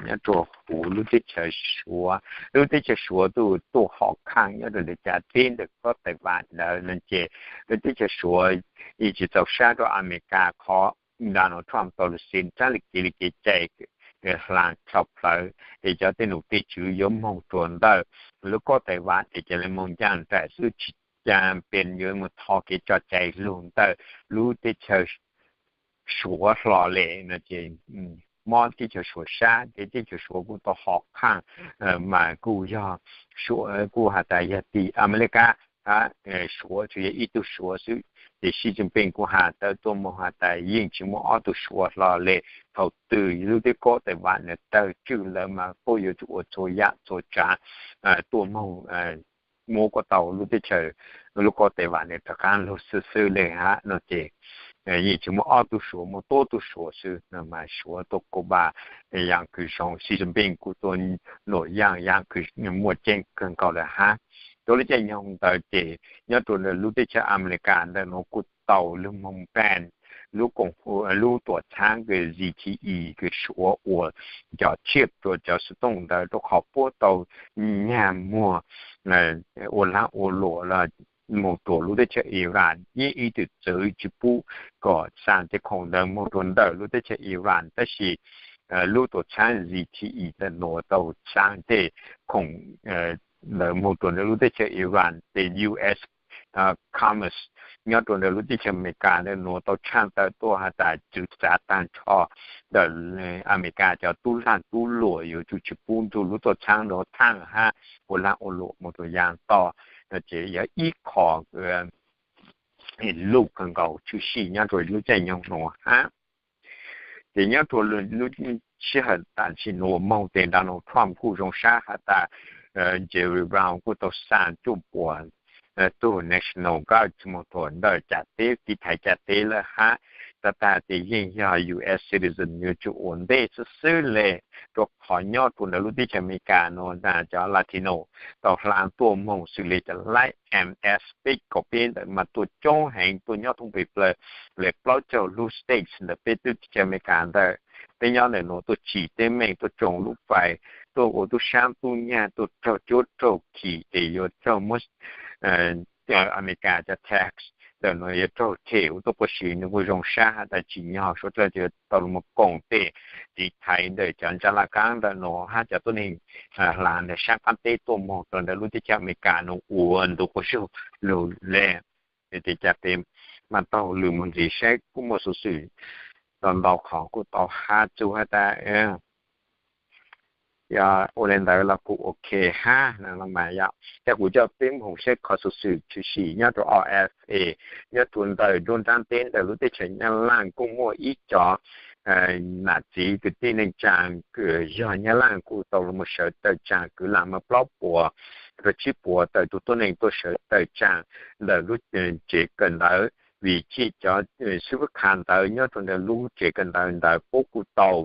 nyob rua huv lub teb chaws Suav. Lub teb chaws Suav tuaj hom khaaj nyob rua ntawm cav teb ntawm kob Taiwan ntawd no ces lub teb chaws Suav yeej tsis txaus sab rua Amelikas qhov Donald Trump tau lug xeev tsaab le kev li kev cai hlaa tshau plawg es cov tej nom tej tswv yuav moog rua ntawm lub kob Taiwan tes ca le moog ncaaj nraim xwb tsis caa pes yuav moog thov kev tso cai lug ntawm lub teb chaws Suav hlo le no ces mob teb chaws Suav sab ces teb chaws Suav kuj tau hom khaaj mas kuj yog Suav kuj has tas yog tim Amelikas, Suav tsuas yog ib tug Suav xwb. Ces Xi Jinping kuj has tawm tuaj moog has tas yeej tsis muaj ob tug Suav hlo le. Thaum twg lub teb kob Taiwan nwg tawg tswj lawm mas puab yuav tsum ua txhua yaam txhua tsaav tuaj moog muab kuas tau lub teb chaws lub kob Taiwan nwg rov qaab lug xwb xwb le hab no ces yeej tsis muaj ob tug Suav, muaj tuab tug Suav xwb no mas Suav tuaj Cuba yaam kws zoo, Xi Jinping kuj tuaj nuam yaaj yaam kws muaj ceeb kawg nkaus lawm hab. Tuab lub caij nyoog ntawd ces nyob rua lub teb chaws Amelikas ntawm nuav kuj tau lug moog ban lub koom, lub tuam txhab kws Z T E kws Suav ua cov chip rua cov xov tooj ntawd rua qhov puab tau nyag muag ua laag ua luam los moog rua lub teb chaws Iran, yeej ib tug txwv tsi pub kom xa tej khoom ntawd moog rua ntawm lub teb chaws Iran. Tab sis lub tuam txhab Z T E ntawd nuav tau xa tej khoom ntawd moog rua ntawm lub teb chaws Iran, ces U S commerce nyob rua ntawm lub teb chaws Amelikas ntawd nuav tau tshaaj tawm tuaj has tas txwv txav taag nrho ntawm Amelikas cov tub laag tub luam yuav tsum tsi pub nrug lub tuam txhab nuav thaaj hab ua laag ua luam moog rua yaam toj. Ces yog ib qho luj kawg nkaus tshwm sim nyob rua lub caij nyoog nuav hab. Ces nyob rua lub sij hawm tam sim nuav moog tes Donald Trump kuj zoo sab has tas Jerry Brown kuj tau xa cuaj puas tug National Guard moog rua ntawm cam teb, tiv thaiv cam teb lawm hab. Tag tag tes yeej yog U S citizen yuav tsum ua ntej xwb xwb le, rua qhov nyob rua ntawm lub teb chaws Amelikas nuav cov Latino tau hlaav tuaj moog xws le cov laib M S peb kaum peb ntawd mas tuaj coob heev, tuaj nyob thoob pes plawg le plaub caug lub states ntawm peb lub teb chaws Amelikas ntawd. Peb nyob ntawm nuav tuaj tsim teeb meem, tuaj tsoo lub fais, tuaj ua tub sab tub nyag, tuaj raug cuab raug khim, ces yuav raug muab Amelikas cov tax ntawm nuav yuav raug them ua tuaj puab siv. Nws kuj zoo sab has tas tsim nyog suav dlawg yuav tau los koom tej tiv thaiv ntawm cov ntsa laj kaab ntawm nuav hab cov tuab neeg hlav ntawm saab qaab teb tuaj moog rua ntawm lub teb chaws Amelikas nuav ua ntu quas zug lug le. Ces cas peb mas taug lwm moog ntxiv saib kuj muaj xuv xwm ntau ntau qhov kuj tau hab txug has tas yog ua le ntawd los kuj ok hab no mas yog. Ces kuv coj peb moog saib qhov xuv xwm tshwm sim nyob rua O F A, nyob rua ntawm nruab nrab teb ntawm lub teb chaws Nyab Laj kuj muaj ib cov nam txiv kwv tij neej tsaa kws yog Nyab Laj kuj tau los sawv tawm tsaa kwv lam mas plaub puas rua tsib puas tawm tug tuab neeg tuaj sawv tawm tsaa ntawm lub tsev kawm ntawv, vim txij cov xwb fwb kha ntawd nyob rua ntawm lub tsev kawm ntawv ntawd puab kuj tau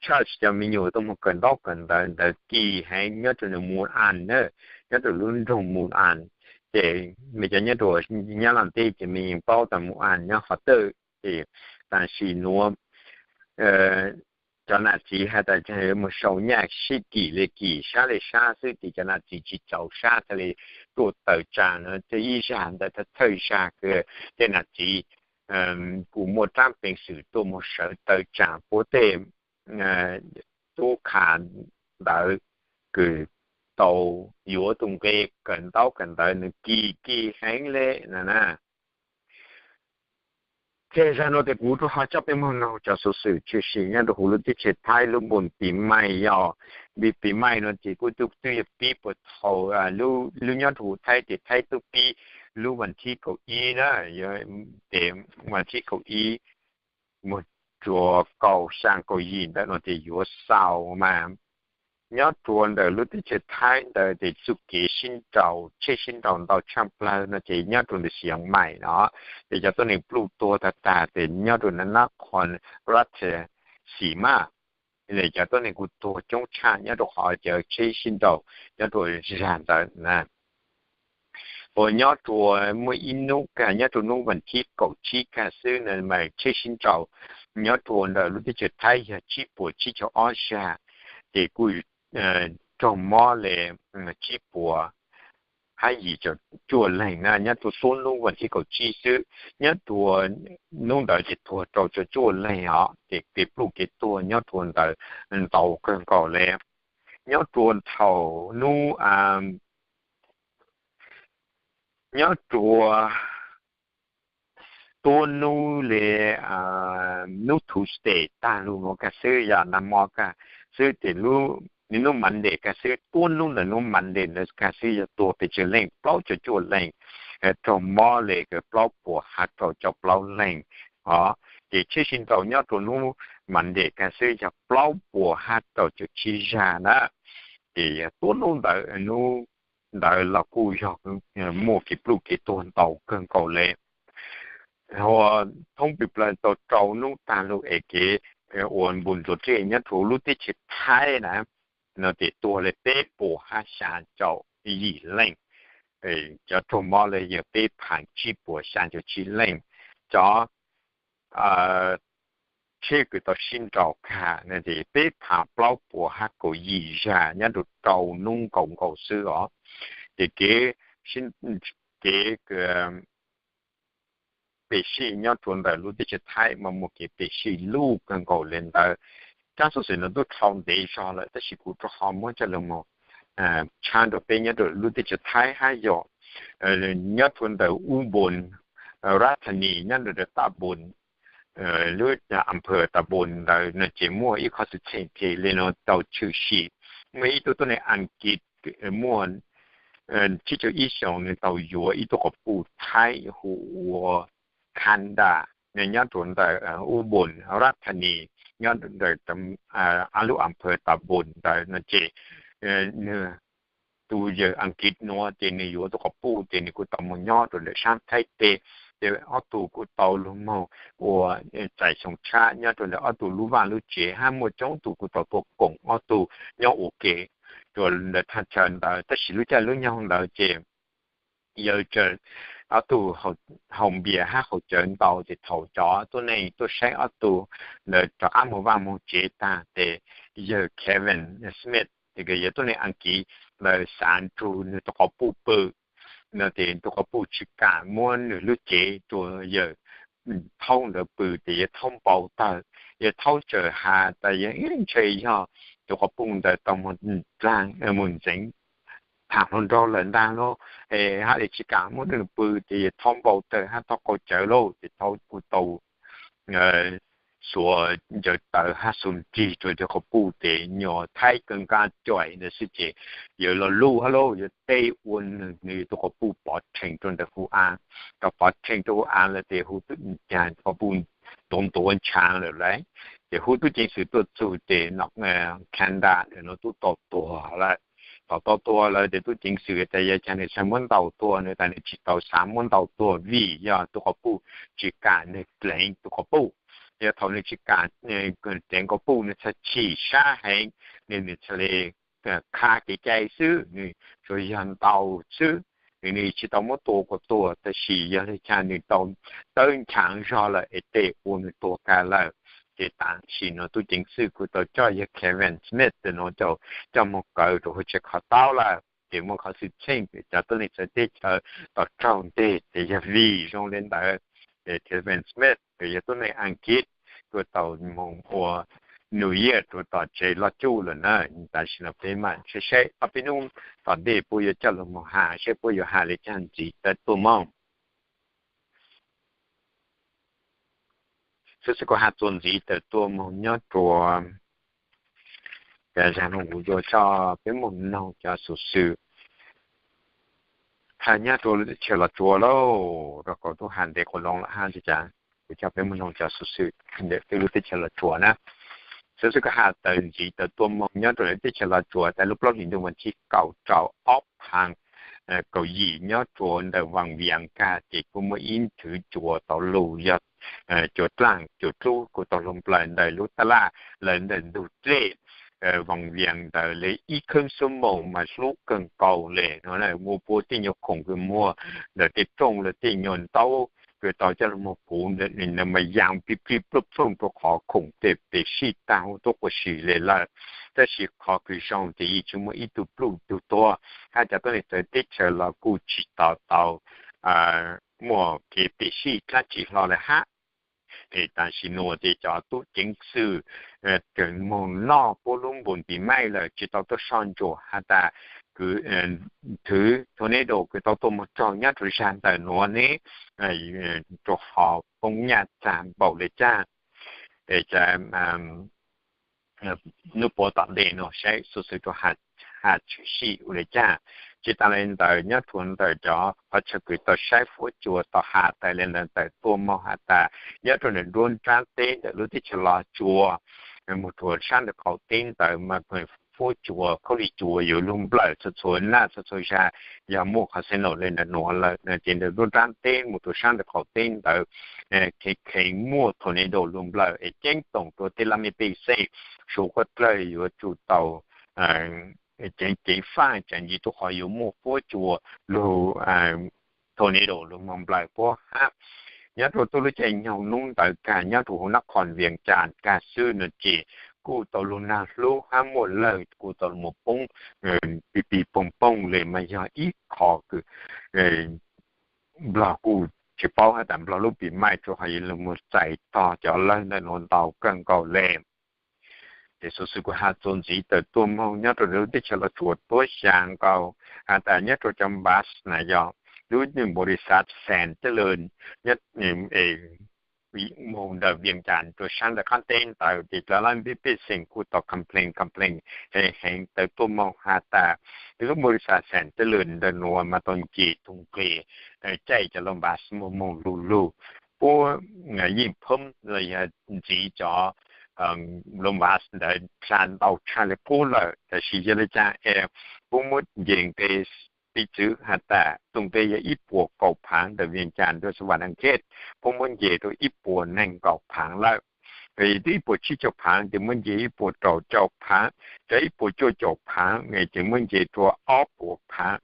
charge cov me nyuam tuaj moog kawm ntaub kawm ntawv ntawd kis heev nyob rua ntawm Moos As na, nyob rua lub nroog Moos As. Ces mej cov nyob rua Nyab Laj teb ces mej yeej paub tas Moos As nyob qhov twg. Ces tam sim nuav cov nam txiv has tas moog sau nyaj sib kis le kis sab le sab xwb ces cov nam txiv tsi txaus sab tas le tuaj tawm tsaa nuav. Tej ib zag ntawm thawj zag kws tej nam txiv kuj muaj raab peev xwm tuaj moog sawv tawm tsaa puab tej tub kha ntawd kws tau yuav tus nqe kawm ntaub kawm ntawv nws kis kis heev le na. Ces zag nuav tes kuv rua ho coj peb moog noog cov xuv xwm tshwm sim nyob rua huv lub teb chaws Thaib lub npun Pis Maij yog, Pis Maij nuav ces kuj tub twb yog pib puag thaum lub nyob rua huv Thaib ces Thaib tub pib lub vas thib kaum ib na, tes vas thib kaum ib moog rua kaum xyaa kaum yim ntawm nuav tes yuav xaus mas nyob rua ntawm lub teb chaws Thaib ntawd tes txuj kev sib nraus, tsheb sib nraus ntau tshaj plawg no ces nyob rua ntawm Xi Yas Maim no ces cov tuab neeg pluj tuag tag tag tes nyob rua Nab Qhoo Ras Xi Mas cov tuab neeg kuj tuag coob tshaj nyob rua qhov cov tsheb sib nraus nyob rua zag ntawd na. Uas nyob rua muaj ib nub kag nyob rua nub vas thib kaum tsib kag xwb na mas tsheb sib nraus nyob rua ntawm lub teb chaws Thaib yog tsib puas tsib caug ob zag, ces kuj raug mob le tsib puas hab yim caum cuaj leeg na nyob rua tuab nub vas thib kaum tsib xwb. Nyob rua nub ntawd ces tuag rau caum cuaj leeg os, ces kev pluj kev tuag nyob rua ntawd ntau kawg nkaus le. Nyob rua thaum nub nyob rua tuab nub le nub Tuesday tag lug nuav kag xwb yog nag mo kag xwb ces nub Monday kag xwb, tuab nub ntawm nub Monday ntawd kag xwb yog tuag pes tsawg leej, plaub caug cuaj leej, raug mob le plaub puas hab rau caum plaub leeg os. Ces tsheb sib nraus nyob rua nub Monday kag xwb yog plaub puas hab rau caum tsib zag na. Ces yog tuab nub ntawd, nub ntawd los kuj yog muaj kev pluj kev tuag ntau kawg nkaus le. Ua thoob pes plawg tau rau nub tag lug es kev ua npus ntsuas rej nyob rua lub teb chaws Thaib na, no ces tuag le peb puas hab xyaa caum yim leej. Cov raug mob le yog peb phav tsib puas xyaa caum tsib leej. Cov tsheb kws tau sib nraus kag no ces peb phav plaub puas hab kaum yim zag nyob rau rau hnub nkaus nkaus xwb os. Ces kev, kev pes sij nyob rua ntawm lub teb chaws Thaib mas muaj kev pes sij luj kawg nkaus le ntawd. Tsab xov xwm no tub dhau ntev zog lawm tab sis kuv rua qhov muab coj lug moog tshab rua peb nyob rau lub teb chaws Thaib hab yog nyob rua ntawm Ubon Rathanis nyob rua ntawm Tab Npon, lub a phawm Tab Npon ntawd no ces muaj ib qhov xwm txheej phem le nuav tau tshwm sim. Muaj ib tug tuab neeg Askiv muaj tsib caug ib xyoos nwg tau yuav ib tug quas puj Thaib hu ua Khanda, nyob rua ntawm Ubon Rathanis nyob ntawm lub a phawm Tab Npon ntawd no ces nwg, tus yawg Askiv nuav ces nwg yuav tug quas puj ces nwg kuj tau moog nyob rua ntawm saab Thaib teb. Ces ob tug kuj tau lug moog ua txais xyoo tshab nyob rua ntawm ob tug lub vaaj lub tsev hab muaj coob tug kuj tau tuaj koom ob tug nyob ua ke rua ntawm thaj chaw ntawd. Tab sis lub caij lub nyoog ntawd ces yawg ob tug haus npias hab haus cawv ntau ces thaum cov tuab neeg tuaj saib ob tug ntawd rov qab moog vaaj moog tsev tag ces yawg Kevin Smith, yawg tuab neeg Askiv ntawd xav nrug nwg tug quas puj pw no ces tug quas puj tsi kam muab nwg lub cev rua yawg Thaub ntawd pw ces yawg Thaub npau tawg. Yawg Thaub txawm has tas yawg ib ntshe yog tug quas puj ntawd tau moog dlaag moog ntxeev tham hluas nraug lawm ntaag lub, hab le tsi kam muab nwg pw ces yawg Thaub npau tawg hab Thaub qaug cawv lauj ces Thaub kuj tau xuas ncaws tawv hab xuas nrig rua tug quas puj ces nyuas Thaib kawg nkaab cuam ntawd xwb ces yawg lo lug hab lauj, yawg teb ua nwg tug quas puj pov rhees rua ntawm huv av. Tau pov rhees rua huv av lawm ces hu tub, tug quas puj tuav ntuav ntshav lawm lauj. Ces hu tub ceev xwm tuaj txug ces no Khanda ntawm no tub tau tuag lawm. Thaum tau tuag lawm ces tub ceev xwm tas yog caag nwg txhaj muab ntaus tuag, nwg tas nwg tsi tau xav muab ntaus tuag vim yog tug quas puj tsi kam nwg dleev tug quas puj. Yog thaum nwg tsi kam dleev quas puj nwg txhaj chim sab heev, nwg txhaj le kha kev cai xwb, nwg tsuas yog ntaus xwb, nwg tsi tau muab tua kuas tuag, tab sis yog le caag nwg tau tawb nchaav zog lawm es tej ua nwg tuag kag lawm. Ces tam sim no tub ceev xwm kuj tau coj yawg Kevin Smith ntawm no coj moog kaw rua huv tsev kho taub lawm. Ces muaj qhov xwm txheej cov tuab neeg txawv teb chaws tau raug nteg ces yog vim zoo le ntawd, ces Kevin Smith yog tuab neeg Askiv kuj tau moog ua New Year rua tom tsev loj cuj lawm na. Tam sim no peb mam saib saib ob peb nub tom ntej puab yuav coj lug moog has saib puab yuav has le caag ntxiv tawm tuaj moog. Xwb xwb kuv has txuas ntxiv tawm tuaj moog nyob rua, zag no kuv yuav coj peb moog noog cov xuv xwm has nyob rua lub teb chaws Los Tsuas lauj, rua qhov tub has ntev quas loo lawm hab, kuv coj peb moog noog cov xuv xwm ntawm peb lub teb chaws Los Tsuas na. Xwb xwb kuv has tawm ntxiv tawm tuaj moog nyob rua lub teb chaws Los Tsuas tas lub plaub hlis ntuj vas thib kaum rau ob phav kaum yim nyob rua ntawm Vaas Vias kag ces kuj muaj ib nthwv cua tau lug yog cua dlaaj cua dlub kuj tau lug nplawm ntawm lub taj laj lawm ntawm ntug dlej Vaas Vias ntawd le ib kheeb xuab moos mas hlub kawg nkaus le no. Muaj puab tej nyuag khoom kws muag ntawm tej rooj lawm tej nyuag ntaub kws tau coj lug moog puv ntawd mas yaa plig plig plooj plooj rua qhov khoom tej pes sij taag huv tuab quas si le lawm. Tab sis qhov kws zoo ces yeej tsi muaj ib tug pluj tug tuag hab cov tuab neeg txawv teb chaws los kuj tsi tau tau muaj kev pes sij dlaab tsi hlo le hab. Es tam sim nuav ces cov tub ceev xwm kws moog noj puab lub npus ntim maij lawm tsi tau tuaj soj ntsuam has tas kws thwv tornado kws tau tuaj moog raug nyob rua zag ntawm nuav ne, rua qhov poob nyaj txag npaum le caag. Es hnub puav tom ntej nuav saib xuv xwm rua has tshwm sim ua le caag. Tsi taag le ntawd nyob rua ntawm cov qhov chaw kws tau saib fuab cua tau has tas le ntawd tawm tuaj moog has tas nyob rua ntawm nruab nraab teb ntawm lub teb chaws Los Tsuas moog rua sab ntawm qaum teb ntawd mas fuab cua khaub lig cua yuav lug nplawm txhua txhua naj txhua txhua zag. Yog muaj qhov xeev laus le ntawm nuav lawm no ces ntawm nruab nraab teb moog rua sab ntawm qaum teb ntawd kheev kheev muaj tornado lug nplawm es ceeb toom rua tej laj mej pej xeem, suav qhuab dlawg yuav tsum tau ceev ceev faj tsaam ntsis rua qhov yuav muaj fuab cua lug tornado lug moog nplawm puab hab. Nyob rau tuaj lub caij nyoog hnub ntawd kag nyob rau huv nab qhos Vias Cas kag xwb no ces kuj tau lug nag hlub hab muaj lawg kuj tau mus poob pig pig poog poog le mas yog ib qho kws Nplog kuj tsis paub has tas Nplog lub pis maij rua ho yuav lug mus txais tog cov lawg ntawm nuav ntau kawg nkaus le. Ces xuv xwm kuv has txuas ntxiv tawm tuaj moog nyob rau lub teb chaws Los Tsuas tuab xya nkaus has tas nyob rau cov npas na yog lub npau li xav xees caj lwm moog ntawm Vias Cas rua saab ntawm qaab teb ntawd ces cov laj mej pej xeem kuj tau complain complain heev heev tawm tuaj moog has tas lub npau li xav xees caj lwm ntawm nuav mas tau nce tug nqe caij cov lub npas moog moog lug lug puab yeej phoob los yog ntxiv cov lub npas ntawd dlha ntau tshaj le qub lawm. Tab sis yog le caag es puab muab nce nqe piv txwv has tas tug nqe yog ib puas kaum phaav ntawm Vias Cas rua Xas Vas As Kheej puab muab nce rua ib puas neeg nkaum phaav lawm. Twb ib puas tsib caug phaav ces muab nce ib puas rau caum phaav, cov ib puas cuaj caum phaav ces muab nce rua ob puas phaav.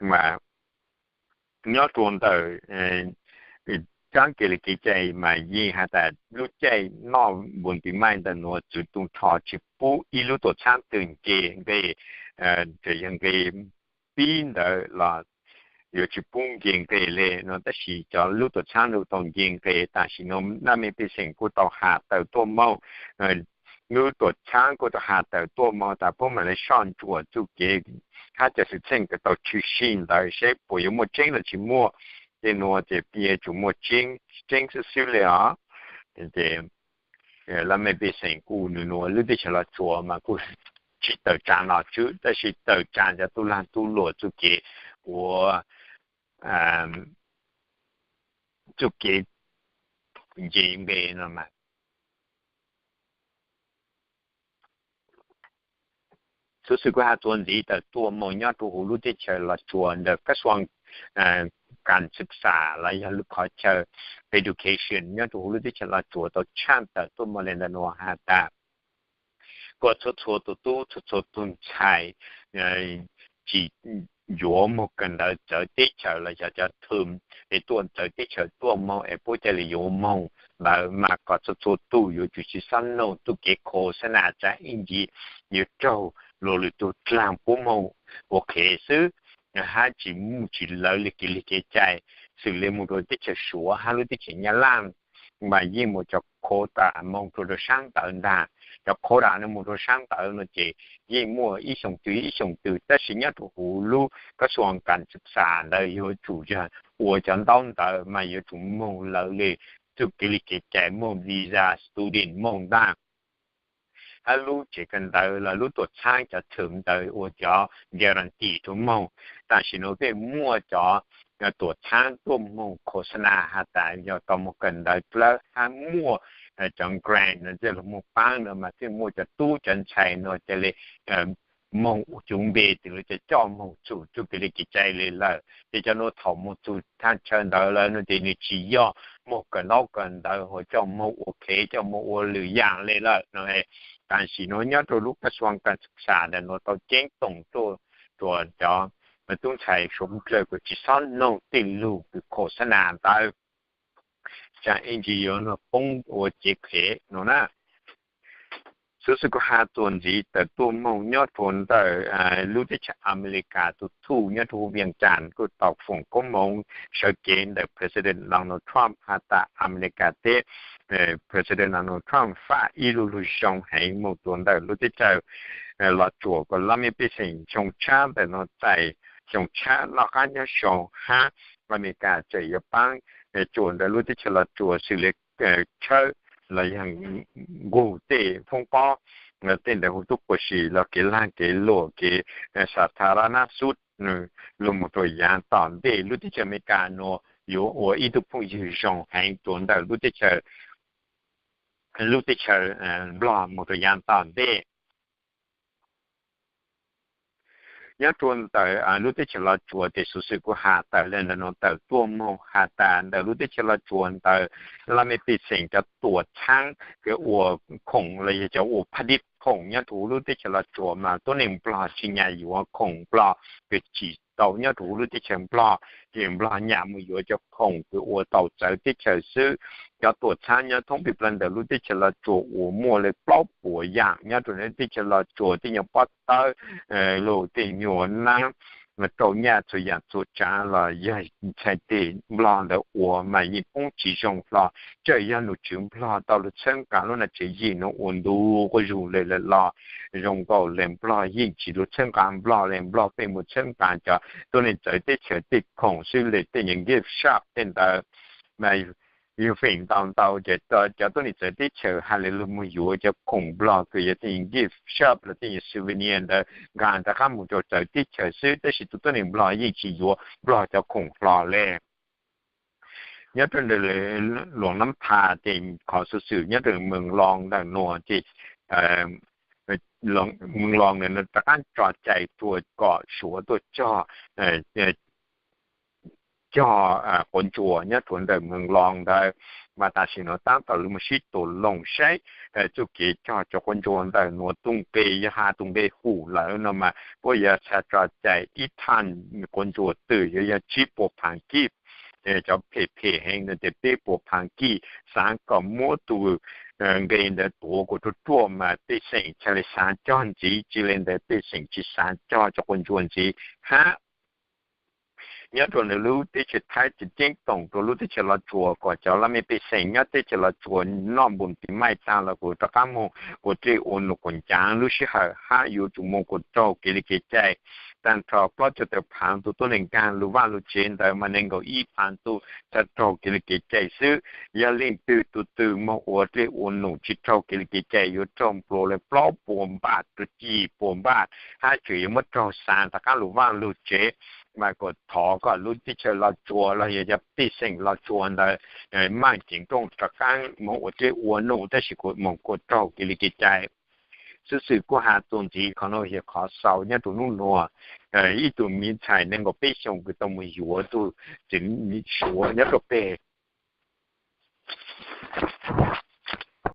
Mas nyob rua ntawm tsaab kev li kev cai mas yeej has tas lub caij noj npun pis maij ntawm nuav txwv tu nrho tsis pub ib lub tuam txhaab twg nce nqe, txawm yog nqe pib ntawd los yuav tsis pub nce nqe le no. Tab sis cov lub tuam txhaab nuav tau nce nqe tam sim no laj mej pej xeem kuj tau has tawm tuaj moog, lub tuam txhaab kuj tau has tawm tuaj moog tas puab mam le soj ntsuam txuj kev hab cov xwm txheej kws tau tshwm sim ntawd seb puas yuav muaj tseeb los tsis muaj. Tej nuav ces peb yuav tsum muaj tseeb xwb xwb le os. Ces laj mej pej xeem kuj nws nuav lub teb chaws Los Tsuas mas kuj tsis tawm tsaam no tswb tab sis tawm tsaam cov tub lag tub luam txuj kev ua txuj kev nce nqe no mas. Xuv xwm kuv has txuas ntxiv tawm tuaj moog nyob rua huv lub teb chaws Los Tsuas ntawm kab xuam kas xwm xas los yog lub qhov chaw education nyob rua huv lub teb chaws Los Tsuas tau tshaaj tawm tuaj moog le ntawm nuav has tas kom txhua txhua tug tub txhua txhua tug ntxhais tsis yuav moog kawm ntawv txawv teb chaws los yog cov thwm es tuaj txawv teb chaws tuaj moog es puab ca le yuav moog ntawd mas kom txhua txhua tug yuav tsum tsis xob noog txuj kev khos xab nas tsaam ib ntsis yuav raug luag lwm tug dlaag puab moog ua qhev xwb, hab tsis muaj tsis lawv le kev li kev cai. Xws le moog rua teb chaws Suav hab lub teb chaws Nyab Laj mas yeej muaj cov khos tas moog rua rau saab ntawv ntag. Cov khos tas no moog rua saab ntawv no ces yeej muaj ib xyoo twg ib xyoo twg tab sis nyob rua huv lub kab xuam kas xwm xas ntawd yuav tsum yog ua cov ntaub ntawv mas yuav tsum moog lawv le txuj kev li kev cai moog visa student moog ntag. Hab lub tsev kawm ntawv los lub tuam txhaab cov thwm ntawd ua cov guarantee rua moog. Tam sim no peb muaj cov tuam txhaab tuaj moog khos xab nas has tas yog tau moog kawm ntawv dlawb hab muaj cov grant no coj lug moog paab no mas peb muaj cov tub cov ntxhais no ca le moog ua cuv npe tes lawv ca coj moog txug txuj kev li kev cai le lawm. Ces cov nuav thaum moog txug thaj chaw ntawd lawm no ces nws tsis yog moog kawm ntaub kawm ntawv ho coj moog ua qhev coj moog ua lwm yaam le lawm no. Tam sim nuav nyob rua lub kab xuam kas xwm xas ntawm nuav tau ceeb toom tuaj rua cov tub ntxhais Suav dlawg kuj tsis xob noog tej lug kws khos xab nas ntawd, tsaam ib ntsis yuav poob ua cev qhev no na. Xuv xwm kuv has txuas ntxiv tawm tuaj moog nyob rua ntawm lub teb chaws Amelikas tug thuj nyob rua huv Vias Cas kuj tau foom koob moov sawv kev ntawm President Donald Trump has tas Amelikas teb President Donald Trump faam ib lug lug zoo heev moog rua ntawm lub teb chaws Los Tsuas kom laj mej pej xeem xyoo tshab ntawm nuav txais xyoo tshab noj qab nyob zoo hab Amelikas tseem yuav paab tsuas ntawm lub teb chaws Los Tsuas xws le tshawb los yog nqug tej foob pob, tej ntawd hu tub quas si los kev lag kev luam kev xa tha rab nab xub lug moog rua yaav tom ntej. Lub teb chaws Amelikas nuav yuav ua ib tug phooj ywg zoo heev rua ntawm lub teb chaws Nplog moog rua yaav tom ntej. Nyob rua ntawm lub teb chaws Los Tsuas tes xuv xwm kuv has tawm le ntawm nuav tawm tuaj moog has tas ntawm lub teb chaws Los Tsuas ntawd laj mej pej xeem cov tuam txhaab kws ua khoom los yog cov ua phaj dib khoom nyob rua huv lub teb chaws Los Tsuas mas tuab neeg Nplog tsis nyam yuav khoom Nplog kws tsim tau nyob rau lub teb chaws Nplog, ces Nplog nyam mus yuav cov khoom kws ua tau txawv teb chaws xwb. Cov tuam txhab nyob thoob pes plaws ntawm lub teb chaws Los Tsuas uas muaj li plaub puas yaam nyob rau teb chaws Los Tsuas, tej nyuag pob tawb, lug tej nyuag nab, rau nyaj txhua yaam txhua tsaav los yog txhais tes Nplog ntawd ua mas yeej poob tsis zoo hlo. Txawm yog nom tswv Nplog tau lug txhawb nqaa lub nam tsev yim nuav ua ntu quas zug le lawm los zoo nkaus le Nplog yeej tsis lug txhawb nqaa Nplog le. Nplog pheej mus txhawb nqaa cov tuab neeg txawv teb chaws tej khoom xwb le. Tej nyuag gift shop tej ntawd mas yug feem ntau ntau ces cov tuab neeg txawv teb chaws has le lug mus yuav cov khoom Nplog kws yog tej nyuag gift shop los tej nyuag souvenir ntawd nqaa rov qaab mus rau txawv teb chaws xwb, tab sis tus tuab neeg Nplog yeej tsis yuav Nplog cov khoom hlo le. Nyob rau ntawm Luam Nab Phas ces qhov xuv xwm nyob rau Mws Loo ntawm nuav ces Mws Loo ntawm nuav rov qaab tso cai rua kom Suav tuaj cog cog quav ntsuas nyob rua ntawm Mws Loo ntawd, mas tam sim nuav taab tom lug moog sib tua loog saib txuj kev cog cov quav ntsuas ntawm nuav tus nqe, yog has tus nqe hum lawm no mas puab yuav txhad tso cai ib thaj quav ntsuas twm yuav yog tsib puas phaav kij. Cov phem phem heev no ces peb puas phaav kij. Xaav kom muab tus nqe ntawd tuav kuas ruaj ruaj mas pej xeem txhad le xaav cog ntxiv, tsi le ntawd pej xeem tsi xaav cog cov quav ntsuas ntxiv hab. Nyob rua ntawm lub teb chaws Thaib ces ceeb toom rua lub teb chaws Los Tsuas kom cov laj mej pej xeem nyob teb chaws Los Tsuas noj npum tis maij taag los kuas rov qaab moog ua dlej ua num kuas ncaav lub sij hawm hab yuav tsum moog kuas raug kev li kev cai. Taag nrho plaub caug tawm phaav tug tuab neeg nkaag lug vaj lug tsev ntawd mas neeg nkaum ib phaav tug txhad raug kev li kev cai xwb. Yog leej twg tug twg moog ua dlej ua num tsi raug kev li kev cai yuav raug nplua le plaub puas npaj rua yim puas npaj hab tseem yuav muab raug xa rov qaab lug vaj lug tsev. Mas kuas thov kom lub teb chaws Los Tsuas los yog cov pej xeem Los Tsuas ntawd maaj ceev toom rov qaab moog ua dlej ua num tab sis kuas moog kuas raug kev li kev cai. Xuv xwm kuj has txuas ntxiv qhov nuav yog qhov xaus nyob rua nub nuav. Ib tug miv ntxhais nees nkaum peb xyoos kws tau moog yuav tug txiv Suav nyob rua peg